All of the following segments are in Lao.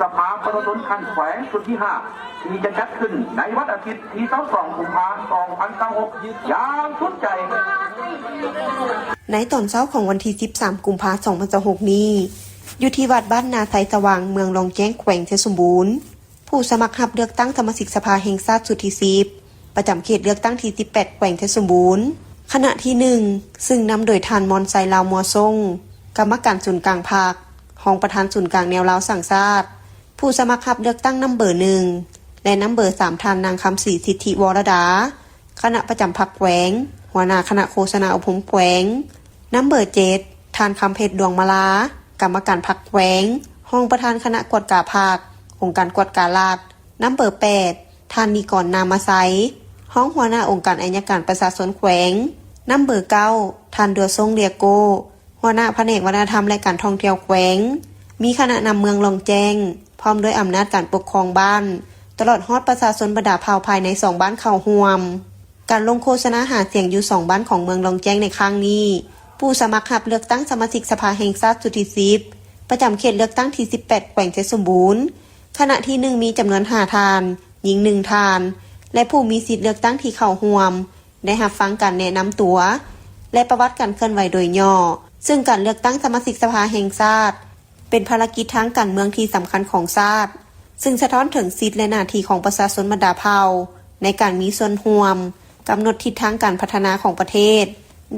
ສະພາປະຊາຊົນຂັ້ນແຂວງຊຸດທີຫ້າ ທີ່ຈະຈັດຂຶ້ນໃນວັນອາທິດທີຊາວສອງ ກຸມພາ ສອງພັນຊາວຫົກ ຢ່າງສຸດໃຈ. ໃນຕອນເຊົ້າຂອງວັນທີສິບສາມ ກຸມພາ ສອງພັນຊາວຫົກນີ້ ຢູ່ທີ່ວັດບ້ານນາໄຊສະຫວ່າງ ເມືອງລ່ອງແຈ້ງ ແຂວງໄຊສົມບູນ ຜູ້ສະໝັກຮັບເລືອກຕັ້ງສະມາຊິກສະພາແຫ່ງຊາດຊຸດທີສິບ ປະຈຳເຂດເລືອກຕັ້ງທີສິບແປດ ແຂວງໄຊສົມບູນ ຄະນະທີໜຶ່ງ ຊຶ່ງນຳໂດຍທ່ານ ມອນໄຊ ລາວມົວຊົງ ກຳມະການສູນກາງພັກ, ຮອງປະທານສູນກາງແນວລາວສ້າງຊາດ, ຜູ້ສະໝັກຮັບເລືອກຕັ້ງນຳເບີໜຶ່ງ ແລະ ນຳເບີສາມ ທ່ານ ນາງ ຄຳສີ ສິດທິວໍລະດາ ຄະນະປະຈຳພັກແຂວງ, ຫົວໜ້າຄະນະໂຄສະນາອົບຮົມແຂວງ, ນຳເບີເຈັດ ທ່ານ ຄຳເພັດ ດວງມາລາ ກຳມະການພັກແຂວງ, ຮອງປະທານຄະນະກວດກາພັກ, ອົງການກວດກາລັດ, ນຳເບີແປດ ທ່ານ ນິກອນ ນາມາໄຊ ຮອງຫົວໜ້າອົງການໄອຍະການປະຊາຊົນແຂວງ, ນຳເບີເກົ້າ ທ່ານ ດັວຊົງ ເລຍໂກ ຫົວໜ້າພະແນກວັດທະນະທຳ ແລະ ການທ່ອງທ່ຽວແຂວງ, ມີຄະນະນຳເມືອງລ່ອງແຈ້ງ ພ້ອມດ້ວຍອຳນາດການປົກຄອງບ້ານ ຕະຫຼອດຮອດປະຊາຊົນບັນດາເຜົ່າພາຍໃນສອງບ້ານເຂົ້າຮ່ວມ. ການລົງໂຄສະນາຫາສຽງຢູ່ສອງບ້ານຂອງເມືອງລ່ອງແຈ້ງໃນຄັ້ງນີ້, ຜູ້ສະໝັກຮັບເລືອກຕັ້ງສະມາຊິກສະພາແຫ່ງຊາດຊຸດທີສິບ ປະຈຳເຂດເລືອກຕັ້ງທີສິບແປດ ແຂວງໄຊສົມບູນ ຄະນະທີໜຶ່ງ ມີຈຳນວນຫ້າທ່ານ, ຍິງໜຶ່ງທ່ານ ແລະ ຜູ້ມີສິດເລືອກຕັ້ງທີ່ເຂົ້າຮ່ວມ ໄດ້ຮັບຟັງການແນະນຳຕົວ ແລະ ປະຫວັດການເຄື່ອນໄຫວໂດຍຫຍໍ້, ຊຶ່ງການເລືອກຕັ້ງສະມາຊິກສະພາແຫ່ງຊາດ ເປັນພາລະກິດທາງການເມືອງທີ່ສຳຄັນຂອງຊາດ, ຊຶ່ງສະທ້ອນເຖິງສິດ ແລະ ໜ້າທີ່ຂອງປະຊາຊົນບັນດາເຜົ່າ ໃນການມີສ່ວນຮ່ວມ ກຳນົດທິດທາງການພັດທະນາຂອງປະເທດ.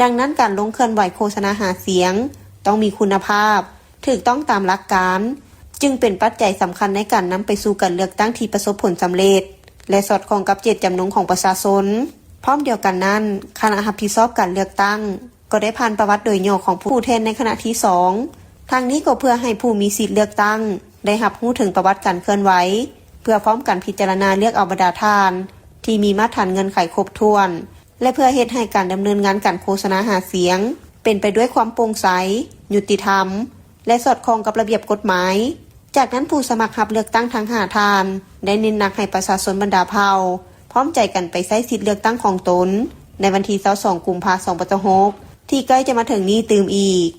ດັ່ງນັ້ນ, ການລົງເຄື່ອນໄຫວໂຄສະນາຫາສຽງ ຕ້ອງມີຄຸນນະພາບ, ຖືກຕ້ອງຕາມຫຼັກການ, ຈຶ່ງເປັນປັດໄຈສຳຄັນໃນການນຳໄປສູ່ການເລືອກຕັ້ງທີ່ປະສົບຜົນສຳເລັດ ແລະ ສອດຄ່ອງກັບເຈດຈຳນົງຂອງປະຊາຊົນ. ພ້ອມດຽວກັນນັ້ນ, ຄະນະຮັບຜິດຊອບການເລືອກຕັ້ງ ກໍໄດ້ຜ່ານປະຫວັດໂດຍຫຍໍ້ຂອງຜູ້ແທນໃນຄະນະທີສອງ. ທັງນີ້ກໍເພື່ອໃຫ້ຜູ້ມີສິດເລືອກຕັ້ງ ໄດ້ຮັບຮູ້ເຖິງປະຫວັດການເຄື່ອນໄຫວ, ເພື່ອພ້ອມກັນພິຈາລະນາເລືອກເອົາບັນດາທ່ານ ທີ່ມີມາດຖານເງື່ອນໄຂຄົບຖ້ວນ ແລະ ເພື່ອເຮັດໃຫ້ການດຳເນີນງານການໂຄສະນາຫາສຽງ ເປັນໄປດ້ວຍຄວາມໂປ່ງໃສ, ຍຸຕິທຳ ແລະ ສອດຄ່ອງກັບລະບຽບກົດໝາຍ. ຈາກນັ້ນ, ຜູ້ສະໝັກຮັບເລືອກຕັ້ງທັງຫ້າທ່ານ ໄດ້ເນັ້ນໜັກໃຫ້ປະຊາຊົນບັນດາເຜົ່າ ພ້ອມໃຈກັນໄປໃຊ້ສິດເລືອກຕັ້ງຂອງຕົນ ໃນວັນທີຊາວສອງ ກຸມພາ ສອງພັນຊາວຫົກ ທີ່ໃກ້ຈະມາເຖິງນີ້ຕື່ມອີກ.